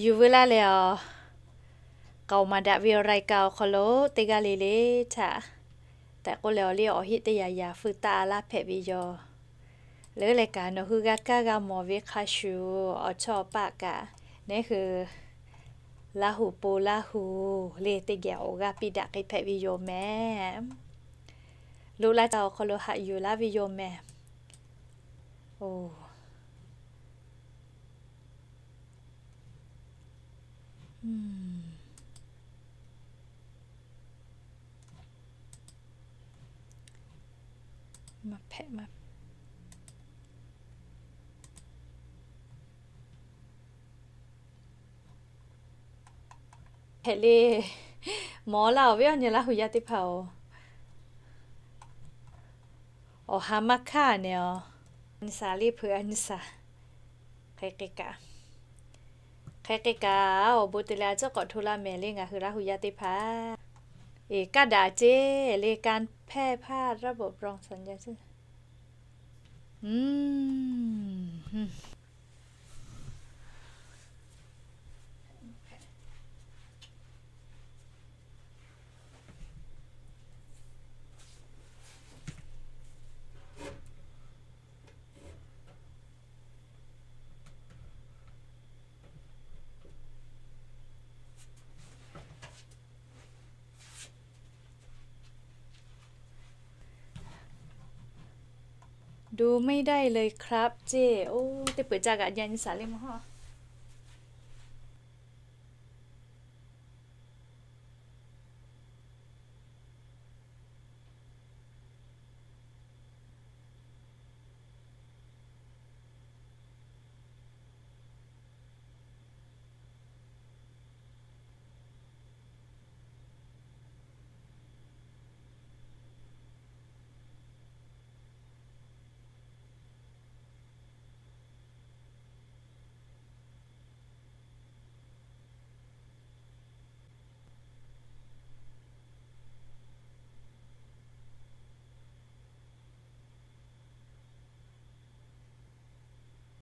Yuˬ veu laˇ leh awˬ, k'aoˍ maˍ daꞈ ve awˬ รายการ awˬ hk'aw lo teˇ g'aˇ le le htaꞈ tehꞈ k'oˆ leh awˬ liˇ awˬ heˆ teˇ yanˇ yanˇ feu taˆ laˇ hpehꞈ ve yoˬ. Leuˉ leh kaꞈ nawˬ hui g'a kaˇ g'a mawˬ ve hk'a shuˍ awˬ chawˇ awˬ paˆ kaꞈ, neˉ hui Laˇ hu po Laˇ hu le teˇ geh awˬ g'aˇ piˇ daꞈ k'ai hpehꞈ ve yoˬ mehˍ. Loꞈ la ca awˬ hk'aw lo haꞈ yuˬ laˇ ve yoˬ mehˍ. Oˬ, maˇ hpehꞈ maˇ hpehꞈ le. Mawˬ laˇ awˬ viˉ awˬ nyi Laˇ hu yaˇ teˇ hpaˍ-oˬ, awˬ ha maˇ hkanˇ nehˬ awˬ, nyi shaˍ le hpeuꞈ a nyi shaˍ. Hk'e k'e kaꞈ, hk'e k'e kaꞈ, awˬ bon te leh a ciˉ k'awꞈ hto laˇ mehˍ le ngaˬ hui Laˇ hu yaˇ teˇ hpaˍ. Eˬ, kaˇ daꞈ ceˇ le, การแพร่ภาพระบบรองสัญญาณ ดูไม่ได้เลยครับ ceˇ. Oˇ, teˇ peuˬ ca g'aꞈ nyi nyi shaˍ le mawˬ.